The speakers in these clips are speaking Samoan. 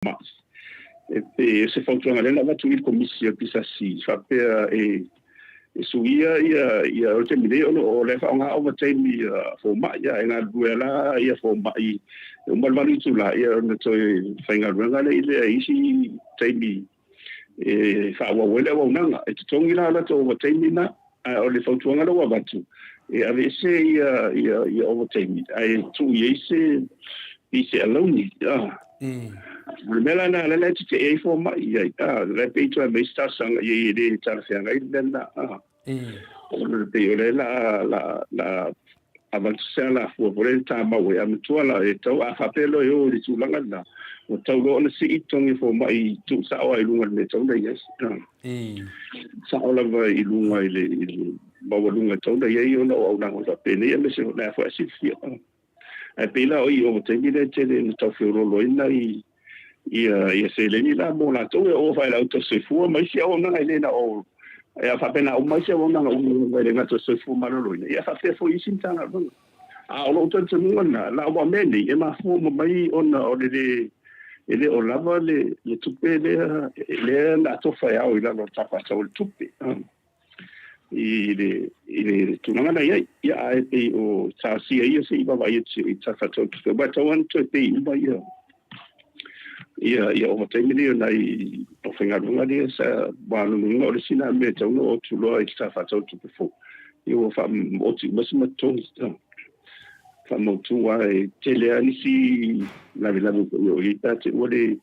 Maʻi. E pei o se fautuaga lea na avatu i le Komisi o le PSC faapea e suia ia o le taimi nei ona o la e faaaoga ovataimi a fomai, e galulue lava la fomai e uma le 8 itula ona toe faigaluega lea i isi taimi e faaauau ai le auaunaga. E totogi la o latou ovataimi na, ae o le fautuaga lea ua avatu, e aveese ia ovataimi ae tuu i ai se i se alauni. O le mea la lena lea e tetee ai fomai i ai, la e pei toe aumai se talosaga i ai e le talafeagai le mea lena. Ona pei o lea la avatu se alafua po o le tamau ai, a matua la e tau a faapea loa e o i le tulaga lena, ua tau loa ona sii totogi o fomai tuusao lava i luga i le mea e tatau ona i ai. Sao lava i luga i le maualuga e tatau ona i ai ona o auaunaga faapenei aemaise o lea foi a silafia. Ae pei la o i o taimi lea e tele ina tau feoloolo ai nai ia seleni la mo latou e oo faailaau tausisoifua ma isi auaunaga e le na o e faapena uma isi auaunaga uma e le gata o le soifua maloloina, ia faapea foi isi Matagaluega. A o lou talitonuga lena, la aua o mea nei e mafua uma mai ona o le le e le o lava le tupe lea lea na atofa e ao i lalo o le Tala Faatatau o le Tupe i le tulaga na i ai. Ia ae pei o talosia ia se i vaavaai atu i Tala Faatatau o le Tupe, aua e tatau lava ona toe pay uma ia ovataimi nei o nai aufaigaluega lea sa aua o lona uiga o le isi lena mea e tatau ona oo atu loa i le Tala Faatatau o le Tupe fou, ia ua faamaoti uma se matou totogi. Faamautu aua e tele lava nisi lavelave foi o i ai pe a te i ua le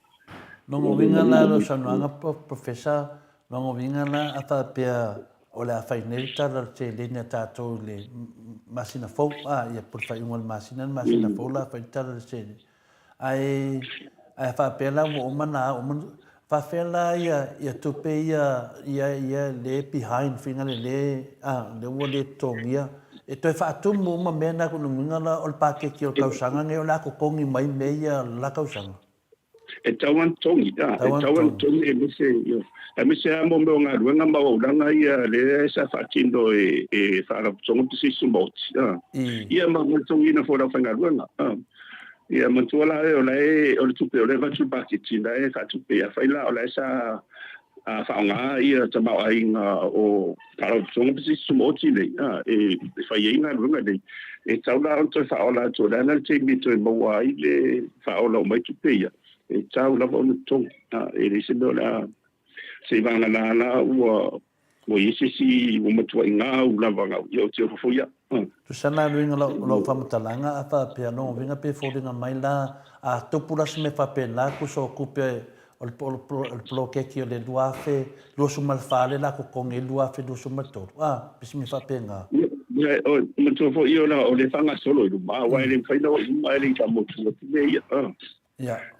Lona uiga la lau saunoaga Professor, lona uiga la a faapea o le a fai nei le tala o le seleni a tatou i le masina fou, a, ia po o le faaiuga o le masina, le masina fou la fai le tala o le seleni. Ae, ae faapea la ua uma ona ao uma, faafefea la ia, ia tupe ia, ia, ia le behind fina le le, a, lea ua le totogia, e toe faatumu uma mea na, lona uiga la o le paketi o le tausaga lenei o le a totogi mai mea ia o le la tausaga. E tatau lava ona totogi, a, e tatau lava ona totogi aemaise, aemaise lava mo mea o galuega ma auaunaga ia lea sa faatino e Faalapotopotoga Pisinisi Tumaoti, a, ia ma le totogiina foi o le aufaigaluega, a. Ia manatua la oe o la e, o le tupe o lea e avatu i le paketi, la e faatupe. Afai la o la e sa faaaoga ia tamaoaiga o Faalapotopotoga Pisinisi Tumaoti nei, a, e fai ai galuega nei, e tatau la ona toe faaola atu, o le a la le taimi e toe maua ai le faaola uma ai tupe ia, e tatau lava ona totogi. A, e leai se mea o le a, seivagana la ua Ua i ai se isi ua matuai gau lava gau, ia ou te ofo foi au. Tusa la luiga lau faamatalaga a faapea lona uiga pe foliga mai la a tupu la se mea faapena tusa o tupe o le poloketi o le 2024 lea la totogi ai le 2023 a pe se mea faapena. Ia, manatua foi o lea e faagasolo i luma aua e le mafai ona oo i luma ae le i faamotu atu mea ia.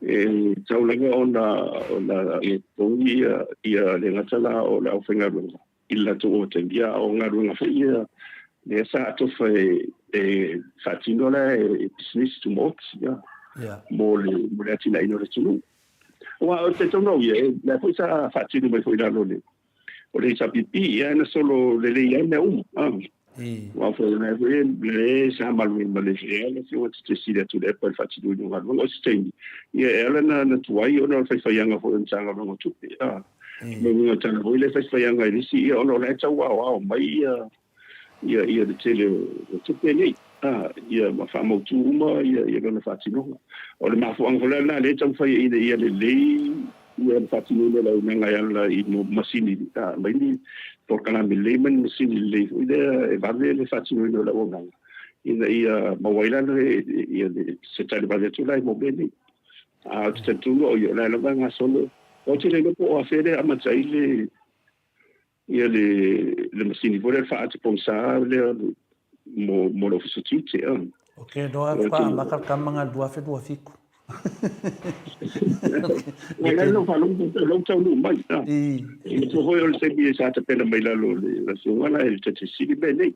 E tatau lava ona ia totogi ia le gata la o le aufaigaluega i le latou ovataimi, ia a o galuega foi ia lea sa atofa e faatino la e pisinisi tumaoti ia mo le atinaeina o le atunuu. Aua o le talitonu au ia, lea foi sa faatino mai foi i lalo o le HRPP, ia na solo lelei ai mea uma. Aua foi o lea foi le sa malu ma le ea le afioga te sili atu le epa i le faatinoina o galuega. O se taimi, ia e ala na tuai ona o le faifaiaga foi o le Matagaluega o Tupe. Mo uiga tala foi le faifaiaga i le isi, ia ona o la e tau aoao mai ia ia le tele o tupe nei, ia ma faamautu uma ia lona faatinoga. O le mafuaaga foi la lena lea e taumafai ai ina ia lelei ia le faatinoina o le auaunaga e ala i masini mai ni polokalame lelei ma ni masini lelei foi lea e vave le faatinoina o le auaunaga ina ia maua ai la ia se tali vave atu la i mo mea nei. A ou te talitonu au ia, o la e lava e gasolo. Ou te le iloa po o afea lea e amata ai le Ia le masini foi lea le faaata pogisa lea mo le Ofisa Tiute. Ok, loa faatoa amata le tama na i le 2027. Ua la lau faalogo lau taunuu mai. E matua foi o le taimi sa tapena mai lalo o le afioga la e le Tata Sili mea nei.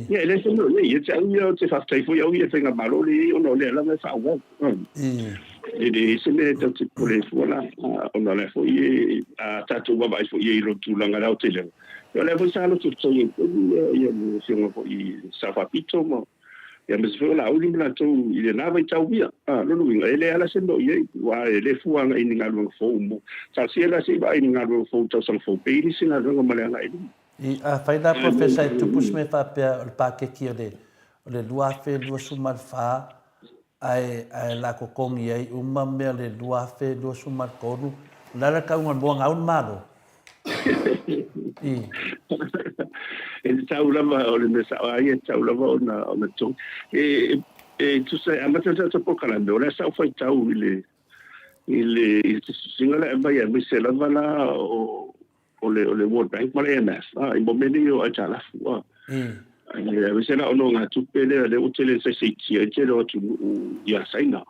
Ia e le se mea o nei, ia te au ia ou te faafetai foi au ia i faigamalo lea e i ai ona o lea lava e faaauau. E leai se mea e tatou te popole ai fua la, ona o lea foi e, a tatou vaavaai foi i ai i lona tulaga i le aotelega, o lea foi sa loto totogi ai foi ia le Afioga foi i le Sao Faapito ma Ia ma se foi o Laauli ma latou i lena vaitau ia. A, lona uiga, e leai lava la se mea o i ai, aua e le fua agai i ni galuega fou mo. Talosia la se i vaai i ni galuega fou i tausaga fou, pe i ai nisi galuega ma le agai i luma. I, afai la Professor e tupu se mea faapea o le paketi o le o le 2024 ae ae la totogi ai uma mea o le 2023, o le a le tauga o le moa gau le Malo? I. E tatau lava, o le mea sao lava ia, e tatau lava ona ona totogi. E e tusa e amata le tatou polokalame, o lea sa ou faitau i le i le i le tusitusiga lea e aumai aemaise lava la o o le o le World Bank ma le IMF, a i mo mea nei o aitalafu, a. Aemaise la o nogatupe lea lea ua tele saisaitia ai le tele o atunuu ia Saina.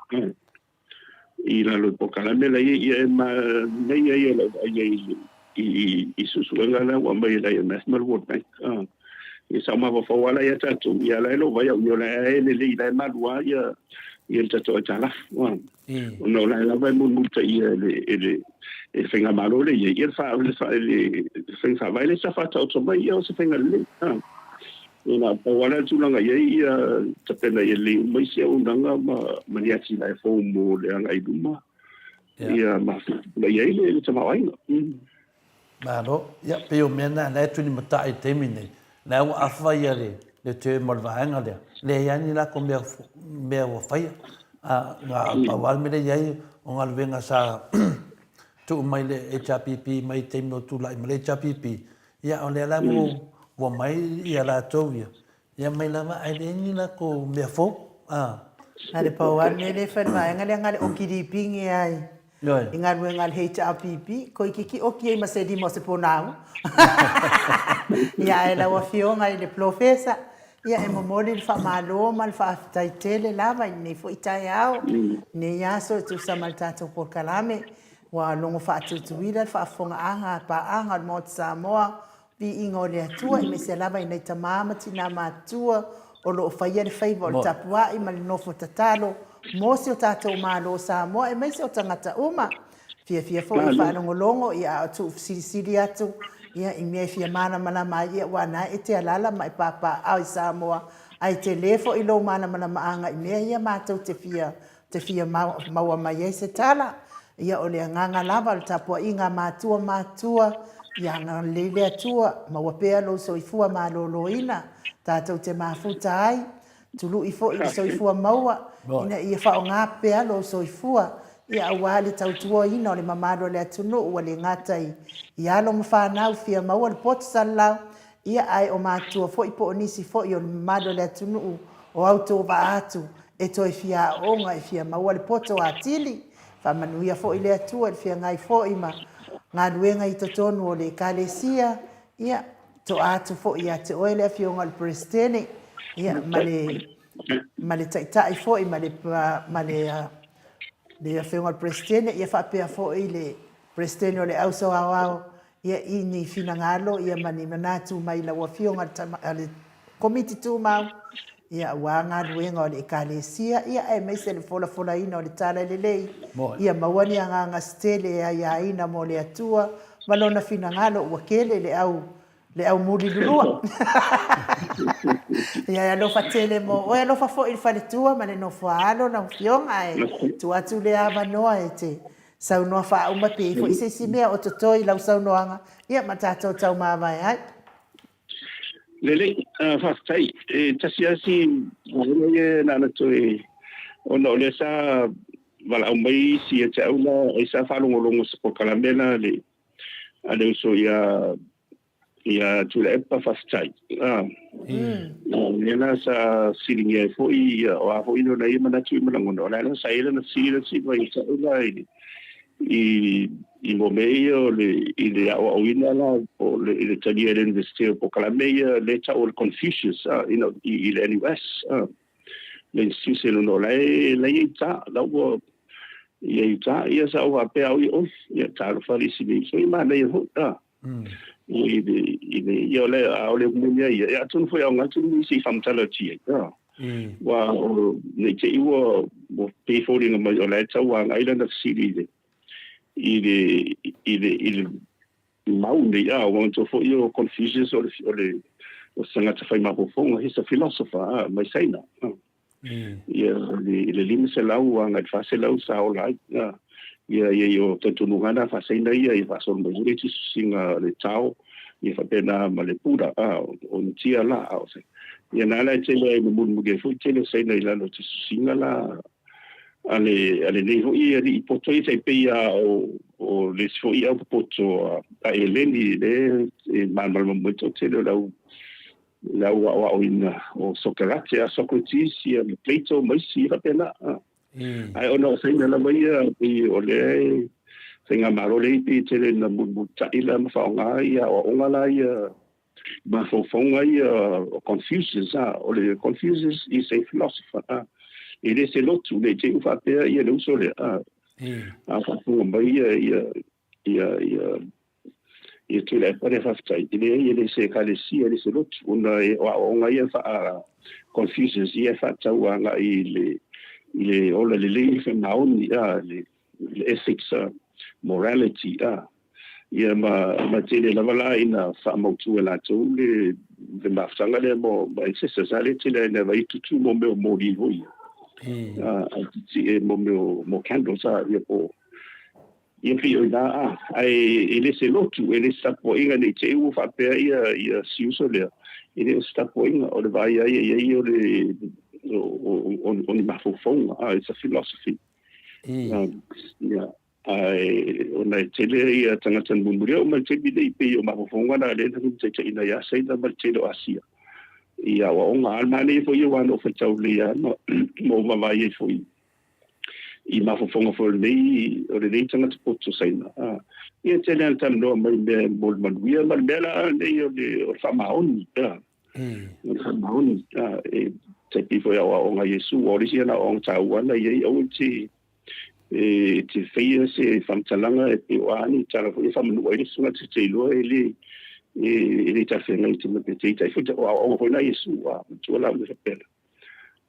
I lalo i polokalame la ia ia e manaia ia lau vaai ai i suesuega la ua aumai e le IMF ma le World Bank. Ia sa ou mafaufau lava la ia tatou, ia la e lou vaai au ia o la e lelei la e malu lava ia ia le tatou aitalafu. Ona o la e lava e mulimulitaia e le e le e le faigamalo lea i ai ia le faiga faavae lea sa faataoto mai ia o se faiga lelei. Ia na pau lava le tulaga i ai ia tapena ia lelei uma isi auaunaga ma ma ni atinae fou mo le agai i luma ia ma faatupulaia ai le tamaoaiga. Malo. Ia, pei o mea na, la e tulimatai i le taimi nei. La ua afa ia le, le term o le vaega lea. Leai lava ni latou mea, mea ua faia. A, na pau lava le mea lea e i ai, o galuega sa tuu mai le HRPP mai le taimi o tulai mai le HRPP, Ia, o lea la ua mai ia latou ia, ia mai lava ae leai ni latou mea fou. A. Na o le pau lava le mea lea e fai i le vaega lea, na o le oki lipigi lava i galuega a le HRPP, toeitiiti oki ai ma se lima o se ponao. Ia, ae lau Afioga i le Polofesa, ia e momoli le faamalo ma le faafetai tele lava i lenei foi taeao, lenei aso e tusa ma le tatou polokalame. Ua logo faatutuila le faafofogaaga a paaga o le Maota Samoa, Viiga o le Atua, aemaise lava i nai tama ma tina matutua o lo o faia le faiva o le tapuai ma le nofo tatalo mo si o tatou Malo o Samoa aemaise o tagata uma. Fiafia foi e faalogologo ia a o tuufesilisili atu ia i mea e fia malamalama ai ia aua na e te alala ma e papaaao i Samoa ae tele foi lou malamalamaaga i mea ia matou te fia te fia maua mai ai se tala. Ia o le agaga lava o le tapuaiga a matua matua, ia agalelei le Atua, maua pea lou soifua maloloina, tatou te mafuta ai, tului foi le soifua maua, ina ia faaaoga pea lou soifua, ia aua le tautuaina o le mamalu o le atunuu, ua le gata i alo ma fanau fia maua le poto sallau, ia ae o matua foi po o nisi foi o le mamalu o le atunuu o autovaa atu e toe fia aooga e fia maua le poto atili. Faamanuia foi le Atua i le feagai foi ma galuega i totonu o le Ekalesia, ia, toa atu foi ia te oe le Afioga i le Peresetene, ia, ma le, ma le Taitai foi ma le, ma le, le Afioga i le Peresetene, ia faapea foi le Peresetene o le Auso Aoao, ia i ni finagalo ia ma ni manatu mai lau Afioga i le Komiti Tumau, ia aua galuega o le Ekalesia, ia aemaise le folafolaina o le Tala Lelei, ia maua ni agaga se tele e aiaina mo le Atua ma Lona finagalo ua tele le au le au muli lulua. Ia e alofa tele mo oe, alofa foi i le faletua ma le nofoaalo lau Afioga, ae tuu atu le avanoa e te Saunoa faauma pe i ai foi se isi mea o totoe i lau saunoaga, ia ma tatou taumavae ai. Lelei, faafetai. E tasi lava si vaega ia na ona toe, ona o lea sa valaau mai isi ia te au la, ai sa faalogologo i se polokalame la a le uso ia Ia Tuilaepa, faafetai. Lea la sa fesiligia ai foi, o a foi lona ia manatu ma lagona, o la la sa i ai lana fesili la fesili mai ia te au la i i mo mea ia o le i le aoaoina la o le i le talia e le Universite o polokalame ia lea e tau o le Confucius i le NUS le institution ona o la e la e i uta la ua i ai uta ia sa ou faapea au ia oi ia talofa le isi mea so ia manaia foi i le i le ia o le a o le mea ia ia atonu foi aoga atu nisi i faamatala atu i ai ua o ne i te i ua ua pei e foliga mai o la e tau agai lana fesili i le i le i le i le mau nei a ua manatua foi o Confucius o le o le o se tagata fai mafaufauga he's a philosopher mai Saina. Ia i le 500 agai i le 400 sa ola ai. Ia ia o talitonuga na faa-Saina ia ia faasolo mai foi le tusitusiga o le Tao ia faapena ma le Buddha o Initia la a o se. Ia na ala e tele ai ma mulimuli ai foi tele o Saina i lalo o tusitusiga la a le a lenei foi alii poto ia tai pei lava o le isi foi au popoto a Eleni lea e malamalama mai toatele o le au le au aoaoina o Sokerate, a Socrates ia ma Plato ma isi faapena. Ae ona o Saina lava ia pei o lea e faigamalo lea pei e tele ina mulimulitai la ma faaaoga ia aoaoga la ia mafaufauga ia o Confucius. O le Confucius is a philosopher. E le se lotu, ne i te i ua faapea ia le uso lea. A faafofoga mai ia ia ia ia ia Tuilaepa lea faafetai, e leai e le se ekalesia, e le se lotu, ona o aoaoga ia faa Confucius ia e faatatau agai i le ola lelei faamaoni, le ethics, morality, ia ma tele lava la ina faamautu e latou le mafutaga lea mo ancestors, a lea tele ina vaitutu mo mea o moli foi ia. Ae tietie mo mea o candles, ia po ia pei o i ina, ae e le se lotu, e le se tapuaiga, ne i te i ua faapea ia ia si uso lea, e le o se tapuaiga, o le vaai lava ia i ai o le o ni mafaufauga, it's a philosophy. Ia, ae ona e tele ia tagata na mulimuli oo mai le taimi nei, pei o mafaufauga na lea na limataitaiina ai Saina ma le tele o Asia i aoaoga. A o le manaia foi ia aua na ou faitau lelei lava ma ou vaavaai ai foi i mafaufauga foi o lenei tagata poto Saina. Ia tele lava na talanoa mai i mea mo le manuia ma le mea la nei o le faamaoni. O le faamaoni, e tai pei foi o aoaoga a Iesu, aua o le isi ana aoaoga taua na i ai, aua e te te faia se faamatalaga e pei o a ni tala foi e faamanua ai le isi tagata e te iloa e le e le talafeagai te te ita ai foi o aoaoga foi na a Iesu, matua la mea faapena.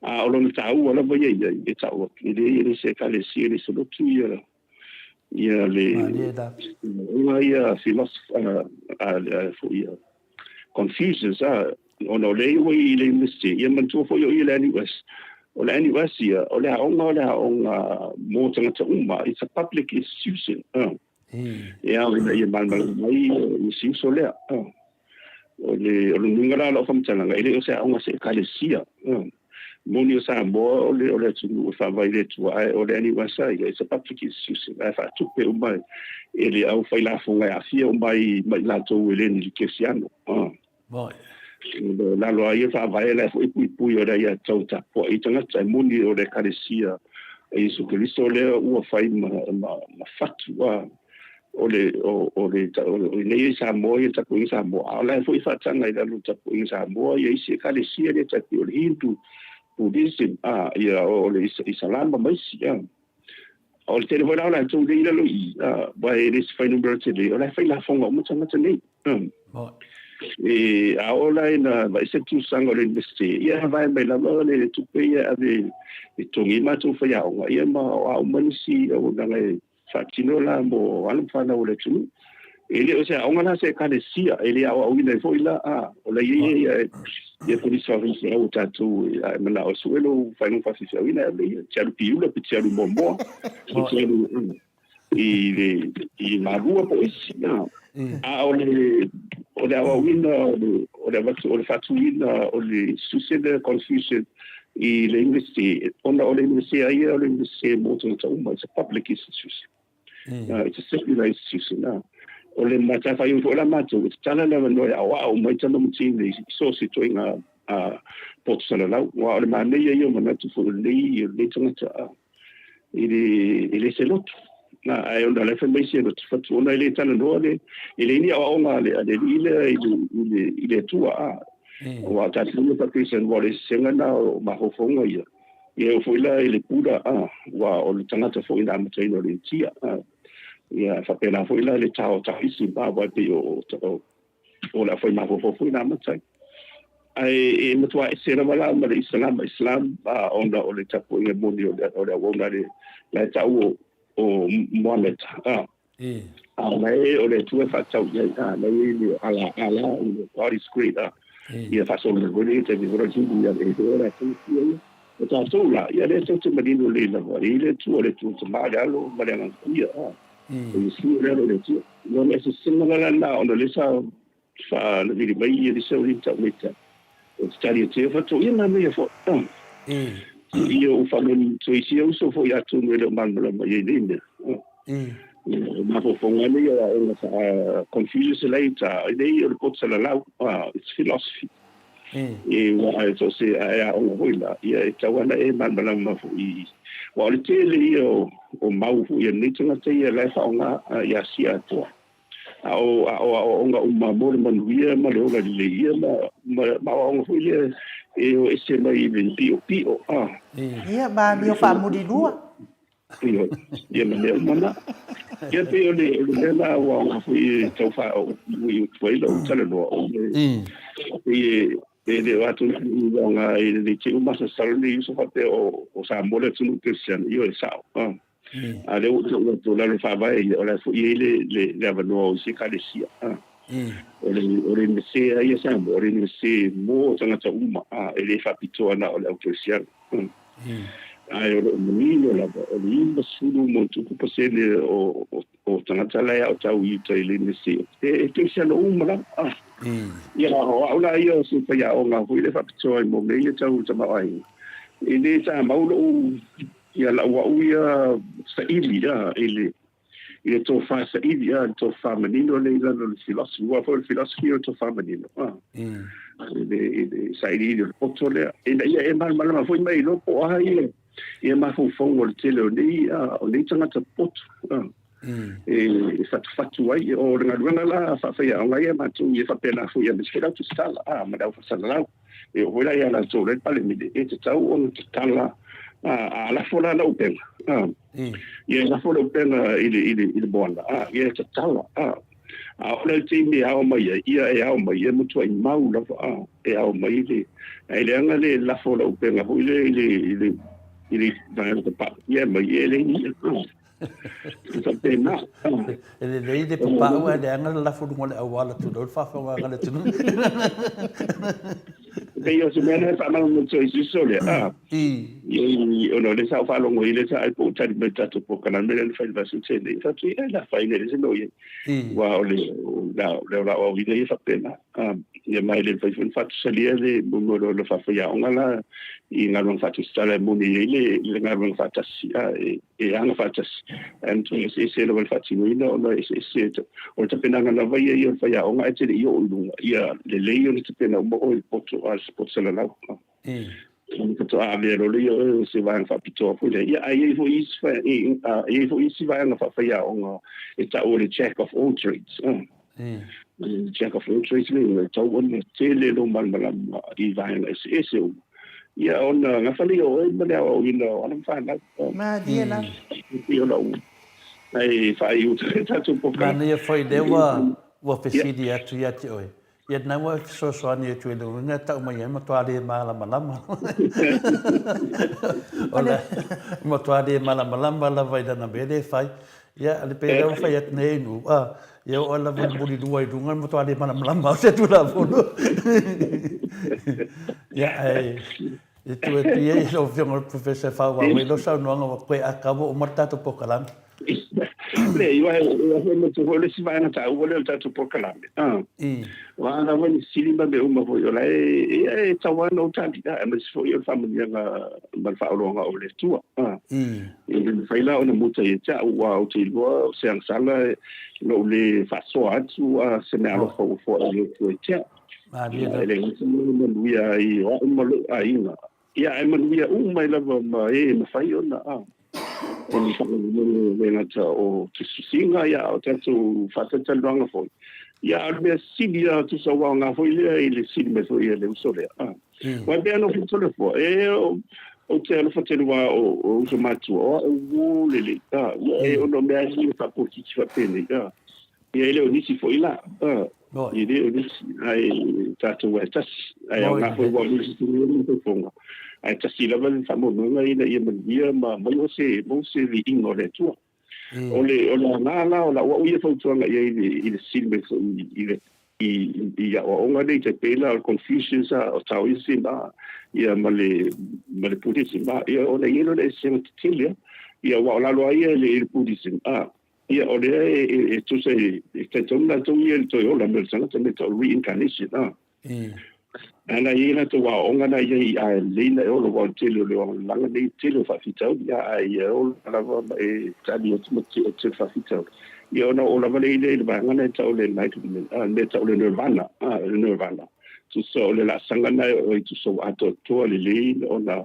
A o lona taua lava ia i ai e tau atu, e leai e le se ekalesia, e le se lotu ia ia le aoaoga ia philosopher a foi ia Confucius, ona o lea ua i le University, ia manatua foi o i le NUS. O le NUS ia, o le aoga o le aoga mo tagata uma, it's a public institution. E ao ina ia malamalama mai i si uso lea. O le o le nuiga la o lau faamatalaga, e le o se aoga se ekalesia. Moni o Samoa o le o le atunuu e faavae i le Atua, ae o le NUS ia, it's a public institution, ae faatupe uma e le au failafoga e aafia uma ai ma i latou e le ni kerisiano. Lalo lava ia faavae la e foi puipui o le aiatatau tapuai i tagata, e moni o le ekalesia a Iesu Keriso lea ua fai ma ma fatu o le o o le o nei i Samoa ia tapuaiga Samoa, a o la e foi faataga i lalo o tapuaiga Samoa ia isi ekalesia lea tai pei o le Hindu, Buddhism, ia o le Isalama ma isi. O le tele foi la o latou lea i lalo i i, aua e le se fuainumera tele, o la e fai lafoga uma tagata nei. E a oo la ina vaai se tulaga o le University, ia e vae mai lava le tupe ia e ave e totogi ai matou faiaoga, ia ma o a uma nisi auaunaga e faatino la mo alo ma fanau o le atunuu. E le o se aoga la se ekalesia, e le aoaoina ai foi la, a, o la e i ai ia kolisi faafaifeau o tatou, a e manao e sue lou faailoga faafaifeauina, e ave ia, e te alu piula pe te alu moamoa, pe te alu i le i Malua po o isi. A o le o le aoaoina o le o le avatu o le faatuina o le institution lea Confucian i le University, ona o le University a ia o le University mo tagata uma, it's a public institution. It's a secular institution. O le matafaioi foi la matou, e tatala le avanoa e aoao mai tamaiti nei i so o se ituaiga poto salalau. Aua o le manaia ia o manatu foi o lenei tagata e le se lotu. Ae ona o la e fai mai se lotu fatu ona e le talanoa le, e leai ni aoaoga a le alii lea i le Atua. Aua o tatou ia faa-Kristiano, aua o le eseesega lena o mafaufauga ia. Ia e oo foi la i le Buddha, aua o le tagata foi na amataina o le Initia. Ia faapena foi la le Tao Taoism, aua e pei o le aufai mafaufau foi na amata ai. Ae e matua ese lava la ma le Isalama, Islam, ona o le tapuaiga moni o le auauna la e tau o Mohammed. A o la e o le Atua e faatatau i ai, la e i ai le Allah, Allah, God is great. Ia faasolo mai foi le taimi foi la o le Hindu ia e o latou ia. O tatou la, ia lea tou te manino lelei lava, e i ai le Atua, o le Atua Tama, le Alo ma le Agaga Paia, a. O Iesu o le Alo o le Atua. O le eseesega la lena, ona o lea sa faalavili mai ia lisa o lea tau mai tau. O te tali atu ia faatoa, ia manaia foi. A. Ia ou faamanino i si uso foi atonu e le o malamalama i ai nei mea. O mafaufauga nei o aoga faa-Confucius e lai ta, e nei o le poto salalau, it's philosophy. E ua e so se a e aoga foi la, ia e tatau lava ona e malamalama foi. Aua o le tele ia o mau foi a lenei tagata ia la e faaaoga i Asia atoa. A o aoaoga uma mo le manuia ma le ola lelei ia ma aoaoga foi lea e o ese mai i le piopio. Ia, ma amio faamulilua. Ioe, ia ma mea uma na. Ia pei o le mea la ua aoga foi e tau faaui atu ai lau talanoa, o le pei e le o atonu i aoga i lenei te masalosalo lenei uso faapea o Samoa le atunuu kerisiano. Ioe, sao. A lea ua tau atu o lalo o le faavae ia, o la e foi e i ai le avanoa o isi ekalesia. O le Iunivesite lava ia Samoa, o le Iunivesite mo tagata uma, e le faapitoa na o le au kerisiano. Ae o lo o manino lava, o le 90+% o tagata la e aotau i uta i le Iunivesite, e kerisiano uma lava. Ia, o au la ia o se faiaoga foi lea faapitoa i mea ia tau tamaoaiga, e le tamau lou Ia lau au ia saili a i le i le tofa saili a le tofa manino lea i lalo o le philosophy aua foi o le philosophy o le tofa manino a i le i le sailiili o le poto lea ina ia e malamalama foi ma e iloa po o a ia ia mafaufauga o le tele o nei a o nei tagata popoto a e fatufatu ai o le galuega la faafaiaoga ia matou ia faapena foi aemaise foi le au tusitala a ma le au faasalalau. E oo foi la ia latou la e Palemene, e tatau ona tatala a lafo la lau upega, ia e lafo le upega i le, i le, i le moana, ia e tatala, a oo la i le taimi e ao mai ai, ia e ao mai, e matuai mau lava, e ao mai le, ae leaga le lafo o lau upega foi lea i le, i le, i le vaega tapaa, ia e mai, e leai ni i'a. Faapena. E lelei le papau ae leaga le lafo i luga o le auala tulou le faafofogaaga a le atunuu. Pei o se mea lea e faamalamalama i se uso lea. Ona o lea sa ou faalogo i lea sa ai po o tali mai le tatou polokalame lea na fai i le vaiaso tea nei. Fai atu, e le afaina e leai se mea o i ai. Aua o le o aoaoina ia e faapena. Ia ma e le mafai foi ona faatusalia le mea o le faafaiaoga la i galuega faatusitala e moni ai le galuega faatasi, e aga faatasi, ae matua eseese lava le faatinoina ona e eseese o le tapenaga lava ia ia o le faiaoga ae te le i oo i luga ia lelei ona tapena uma oe i le poto a le poto salalau. Ona faatoa avea loa lea oe o se vaega faapitoa foi lea. Ia ae i ai foi isi e i ai foi isi vaega faafaiaoga e tau o le jack of all trades. Jack of all trades le e tatau ona tele lou malamalama i vaega eseese uma. Ia ona gafa lea o oe ma le aoaoina o alo ma fanau. Malie lava. E pei o lau ae faaiu tatou polokalame. Manaia foi lea ua fesili atu ia te oe. Ia lena ua e fesoasoani atu i le uiga e tau mai ai matua le malamalama. O le matua le malamalama lava i lana mea lea e fai. Ia, le pei lea ua fai atu nei nu, a, ia oo lava i le mulilua i luga, matua le malamalama o se Tulafono. Ia, ae e tuu atu ia i lau Afioga i le Professor e faaauau ai lau saunoaga ua toe aka ua uma le tatou polokalame. Leai, aua foi manatua foi o le isi vaega taua lea o le tatou polokalame. O a lava ni fesili ma mea uma foi, o la e, e tatau lava ona ou tali, aemaise foi o le faamanuiaga ma le faaoloaga o le Atua. E le mafai la ona muta ia te au, aua ou te iloa o se agasala lou le faasoa atu a se meaalofa ua foai e le Atua ia te au. E le gata mo le manuia ai o au ma lou aiga, Ia, ae manuia uma ai lava ma e e mafai ona ona faalogologo e le gata o tusitusiga, ia, a o tatou faatalatalanoaga foi. Ia, a o le mea sili lava tusa ua aoga foi lea i le sili mai foi a le uso lea. Aua e pei lava ona ou fai atu le Atua, e ou te alofa tele aua o uso matua, o au ua lelei, ia, e ono mea lava ia faapolokiki faapenei, Ia e le o nisi foi la. E le o nisi, ae tatou ae tasi. Ae aoga foi aua o nisi tonu le faufoga. Ae tasi lava le faamoemoega ina ia manuia ma maua se, maua se viiga o le Atua. O le, o le aoga la o lau au ia fautuaga i ai i le, i le fesili mai foi i le I aoaoga nei tai pei la o le Confucius a o Taoism a ia ma le ma le Buddhism a ia ona i ai lea o le eseesega tetele a ia aua o lalo lava ia i le Buddhism a ia o lea e tusa e talitonu latou ia i le toe ola mai o le tagata mea tau reincarnation a. A na i ai latou aoaoga na i ai a e lelei ona e ola aua o le tele o le olaga nei tele o faafitauli a ae ia ola lava ma e tali atu ma te tele faafitauli ia ona oo lava lea i le vaega na e tau o le enlightenment a le mea e tau o le nirvana a le nirvana tusa o le laasaga na e oo ai tusa ua atoatoa lelei ona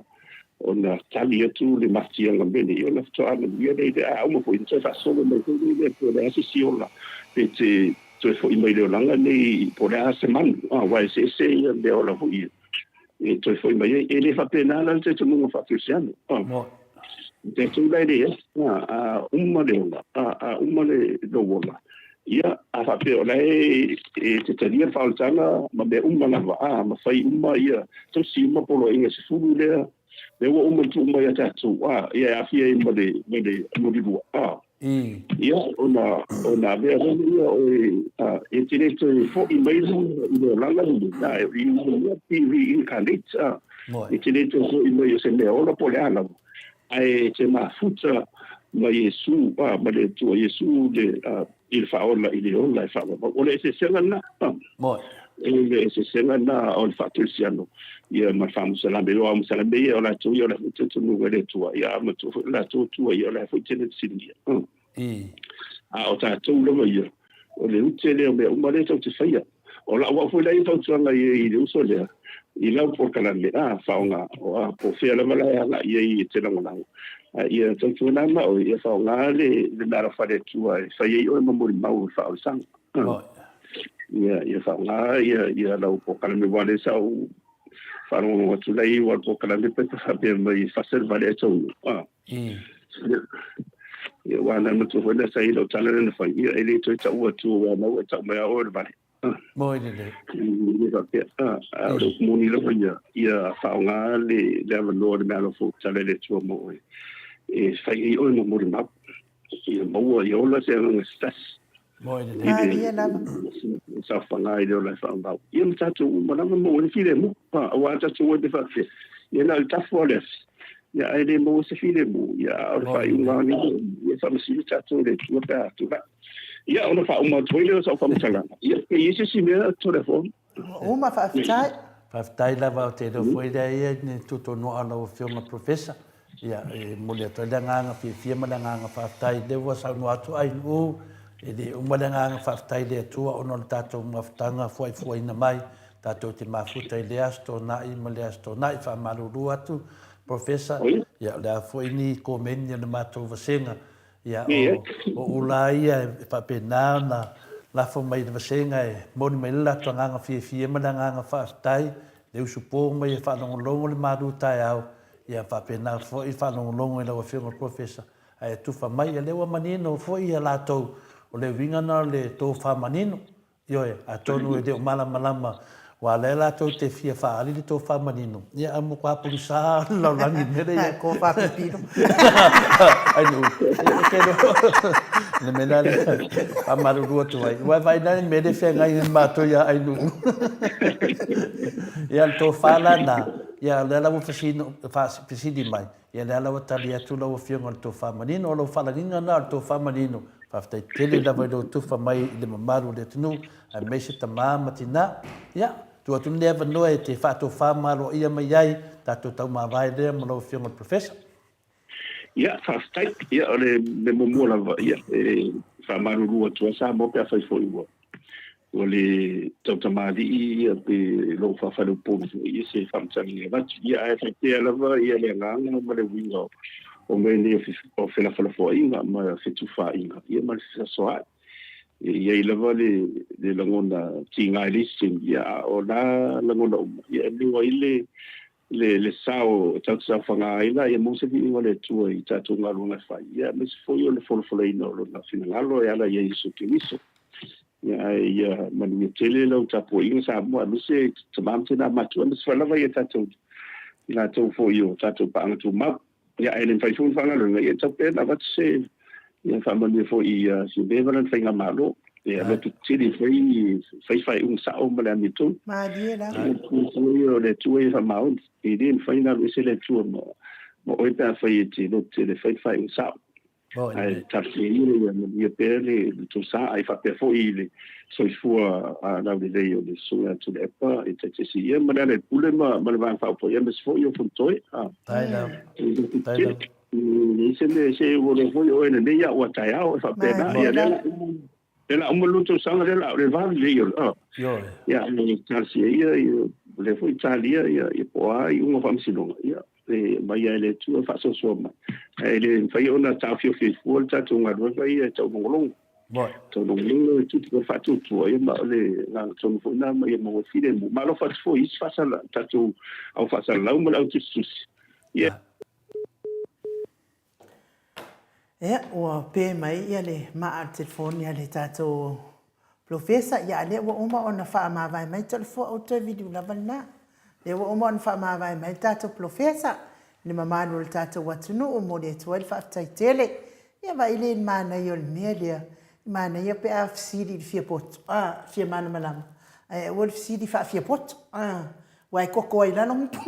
ona tali atu le mafatiaga mea nei ona faatoa manuia lea i le a uma foi ona toe faasolo mai foi lea po o le a se isi ola pe te toe foi mai le olaga nei po o le a se manu, aua e eseese ia mea ola foi ia e toe foi mai ai. E le faapena la le talitonuga faa-Kerisiano. O tatou la e leai, a uma le ola, a uma le lou ola, ia, a faapea o la e te talia le faaolataga ma mea uma lava, a ma fai uma ia, tausi uma poloaiga e 10 lea, lea ua uma ona tuu mai ia tatou, ia e aafia ai ma le mulilua. Ia, ona ona avea lea ia oe, e te le toe foi mai la i le olaga lenei, you will not be reincarnate, e te le toe foi mai o se mea ola po o le a lava, ae e te mafuta ma Iesu, ma le Atua Iesu le, i le faaola i le ola e faavavau. O le eseesega lena. E le eseesega lena o le faakerisiano ia ma le faamusalame. Aua o musalame ia o latou ia o la e foi talitonuga i le Atua, ia a matua foi lo latou Atua ia o la e foi tele fesiligia. A o tatou lava ia, o le ute lea o mea uma lea tatou te faia. O lau au foi la ia fautuaga i ai i le uso lea, i lau polokalame, a, faaaoga, a, po o fea lava la e agai i ai e te lagolago, a ia tautuana ma oe, ia faaaoga le meaalofa a le Atua e fai ai oe ma molimau o le faaolasaga. Ia, ia faaaoga ia, ia lau polokalame, aua o lea sa ou faalogologo atu la i ai, aua o le polokalame pe faapea mai e fasa le vale ae taunuu, a. Ia, aua na matua foi lea sa i ai lau tala lea na fai, ia e le toe taua atu aua na ua e tau mai lava oe o le vale. Moi lelei. E faapea, a o le upu moni lava ia, ia faaaoga le avanoa o le meaalofa ua tatala e le Atua mo oe, e fai ai oe ma molimau, ia maua, ia ola se agaga se tasi. Moi lelei. Malie lava. Saofaga i le ola e faavavau. Ia ma tatou uma lava maua ai le filemu. Aua a tatou o ai pe faapea, ia na o le tafu lava o le afi, ia ae le maua se filemu, ia a o le faaiuga lava lenei, ia faamasino tatou i le Atua pe a tulai. Ia ona faauma atu ai lea o sau faamatalaga. Ia, pe i ai se isi mea Toleafoa? Ua uma, faafetai. Faafetai lava, ou te iloa foi lea ia ni tutonoa a lau Afioga Professor. Ia, e momoli atu ai le agaga fiafia ma le agaga faafetai. Lea ua saunoa atu Ainuu, e le uma le agaga faafetai i le Atua ona o le tatou mafutaga fuaifuaina mai, tatou te mafuta i lea Aso Toonai ma lea Aso Toonai. Faamalulu atu Professor, ia o le a foi ni komeni a le matou vasega Ia, o ula ia e faapena ona lafo mai i le vasega e moni mai ai le latou agaga fiafia ma le agaga faafetai, le usupo mai e faalogologo le malu taeao, ia faapena foi le faalogologo i lau Afioga i le Polofesa, ae tufa mai, ia lea ua manino foi ia latou, o le uiga lena o le tofa manino, Ioe, atonu e le o malamalama, aua o lea latou te fia faaali le tofa manino, ia a matua pogisa lava le lalolagi i le mea lea i ai. Tofa pipilo. Ai nuu, e te iloa, le mea lea e faamalulu atu ai, aua e vaai la i le mea lea e feagai ai ma matou ia Ainuu. Ia, o le tofa la lena, ia o lea la ua fesili mai, Ia lea la ua tali atu lau Afioga i le tofa manino. O lau faalagiga lena o le tofa manino. Faafetai tele lava i lou tufa mai i le mamalu o le atunuu, aemaise tama ma tina. Ia, tuu atu lenei avanoa e te faatofa ma aloaia mai ai tatou taumavae lea ma lau Afioga i le Professor. Ia, faafetai. Ia, o le mea muamua lava, ia, e faamalulu atu ai Samoa pe afai foi ua Ua le tautamalii ia pe lou faafaleupolu foi ia se faamatalaga e avatu. Ia ae faapea lava ia le agaga ma le uiga o mea nei o felafolafoaiga ma fetufaaiga ia ma le fesoasoa'i. E i ai lava le le lagona tiga i le isi taimi, ia a o na lagona uma ia e maua ai le le le sao e tatou te saofaga ai la ia maua se viiga o le Atua i tatou galuega e fai, ia aemaise foi o le folafolaina o Lona finagalo e ala ia Iesu Keriso. Ia ae ia manuia tele lau tapuaiga Samoa, aemaise tama ma tina matua, aemaise foi lava ia tatou i latou foi o tatou paaga tumau. Ia ae le mafai foi ona faagaluega, ia e tatau pea ona avatu se ia faamanuia foi ia Fiame ma lana faigamalo. Ia loto tetele fai fai faaiuga sao ma le amiotonu. Malie lava. O le Atua ia faamaoni. E le mafai ona alu ese le Atua ma ma oe pe afai e te loto tetele e fai le faaiuga sao. Ae talosia ia ia manuia pea le tou sa ae faapea foi i le soifua laulelei o le Susuga ia Tuilaepa e taitasi ia ma Lealailepule ma ma le Vaega Faaopoopo aemaise foi o Fonotoe. Faafetai lava. Faafetai lava. Leai se mea se ua iloa foi o oe lenei a ua taeao e faapena. Ia lea la lea la uma lua tausaga lea la o le va lelei o le Ioe. Ia talosia ia ia lea foi talia ia ia po o a iuga o faamasinoga ia e aumai lava e le Atua e faasoasoa mai. Ae le mafai ona taofiofi ai fua le tatou galuega ia e taulogologo. Taulogologo e tupu le faatuatua ia ma o le agaga tonu foi lena ma ia maua filemu. Ma alofa atu foi i isi faasala, tatou au faasalalau ma le au tusitusi. Ia. Ia, ua pe mai ia le maa o le telefoni a le tatou Polofesa, ia a lea ua uma ona faamavae mai Toleafoa, ou toe viliu lava lena. Lea ua uma ona faamavae mai le tatou Polofesa i le mamalu o le tatou atunuu, momoli atu ai le faafetai tele. Ia vaai lea i le manaia o le mea lea, e manaia pe a fesili i le fia poto, a, fia malamalama, ae aua le fesili faafiapoto, a. Ua e koko ai i lalo ngupu.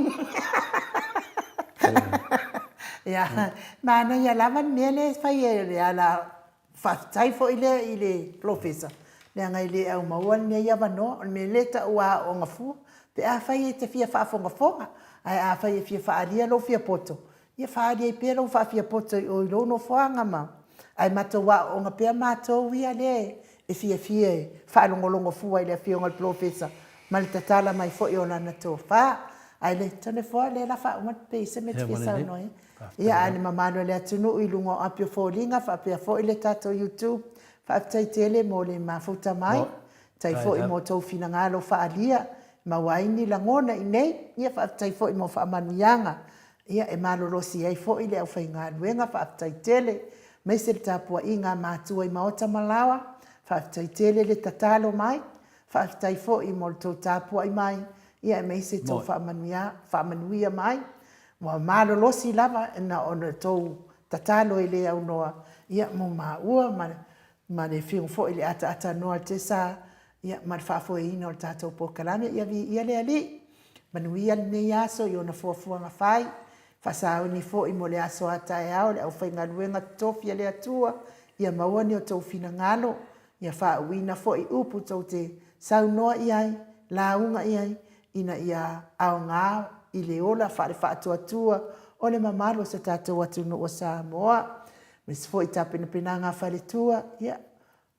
Ia, manaia lava le mea lea e fai e le ala faafetai foi lea i le polofesa, leaga e le aumaua lenei avanoa. O le mea lea e tau aooga fua, pe afai e te fia faafogafoga, ae afai e fia faaalia lou fia poto, ia faaali ai pea lou faafiapoto i o i lou nofoaga ma, ae matou aooga pea matou ia lea e fiafia e faalogologo fua i le Afioga i le Polofesa ma le tatala mai foi o lana tofa. Ae le Toleafoa, lea la faauma atu pe i ai se mea e te fia saunoa i ai. Ia, ae le mamalu o le atunuu i luga o api o foliga faapea foi le tatou YouTube, faafetai tele mo le mafuta mai. Faafetai foi mo tou finagalo faaalia e maua ai ni lagona i nei. Ia, faafetai foi mo faamanuiaga Ia, e malolosi ai foi le aufaigaluega, faafetai tele, aemaise le tapuaiga a matua i maota ma laoa, faafetai tele le tatalo mai, faafetai foi mo le tou tapuai mai, ia aemaise tou faamanuia, faamanuia mai. Ua malolosi lava na ona tou tatalo e le aunoa, ia, mo maua ma, ma le fiu foi i le ataatanoa o le tesa, ia, ma le faafoeina o le tatou polokalame. Ia viia le Alii. Manuia lenei aso i ona fuafuaga fai, faasauni foi mo le aso a taeao le aufaigaluega totofi a le Atua, ia maua ni outou finagalo, ia faauuina foi upu tou te saunoa i ai, lauga i ai, ina ia aoga i le ola faale-faatuatua o le mamalu o so tatou atunuu o Samoa. Aemaise foi tapenapenaga a faletua, ia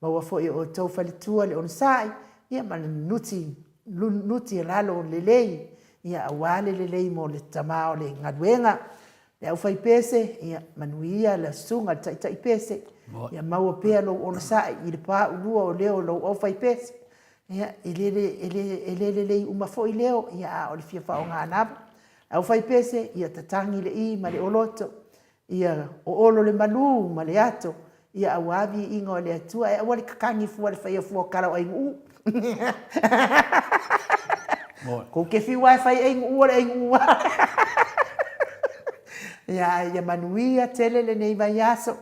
Maua foi e outou faletua le onosai ia ma le nuti nuti lalo lelei ia aua le lelei mo le tama o le galuega. Le aufaipese ia manuia le susuga i le taitaipese ia maua pea lou onosai i le paulua o leo o lou aufaipese. Ia e le e le lelei uma foi leo ia a o le fia faaaoga lava. Le aufaipese ia tatagi le i ma le oloto Ia oolo le malu ma le ato, ia auā viiga o le Atua, ae aua le kakagi fua le faia fua o kala o aiguu. Kou ke fiu lava e fai aiguu o le aiguu lava. Ia, ia manuia tele lenei vaiaso.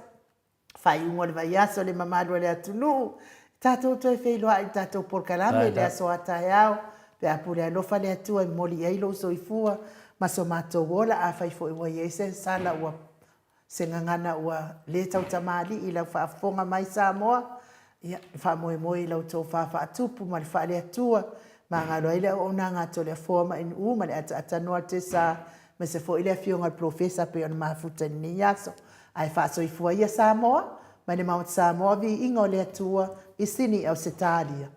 Faaiuga o le vaiaso le mamalu o le atunuu. Tatou toe feiloai i le tatou polokalame i le aso a taeao pe a pule alofa le Atua e momoli i ai lou soifua ma so matou ola. Afai foi ua i ai se sala ua se gagana ua le tautamalii i lau faafofoga mai Samoa, ia, e faamoemoe i la outou fa faatupu ma le faale-Atua, magalo ai le auaunaga a Toleafoa ma Inu'u ma le ataatanoa Tesa, aemaise foi le Afioga i le Polofesa pei ona mafuta i lenei aso. Ae faasoifua ia Samoa, mai le Maota Samoa viiga o le Atua i Sini Ausetalia.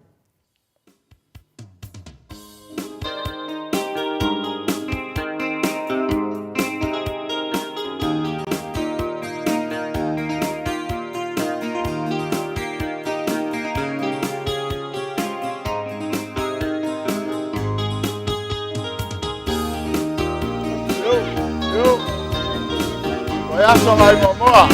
Vaiaso mai muamua.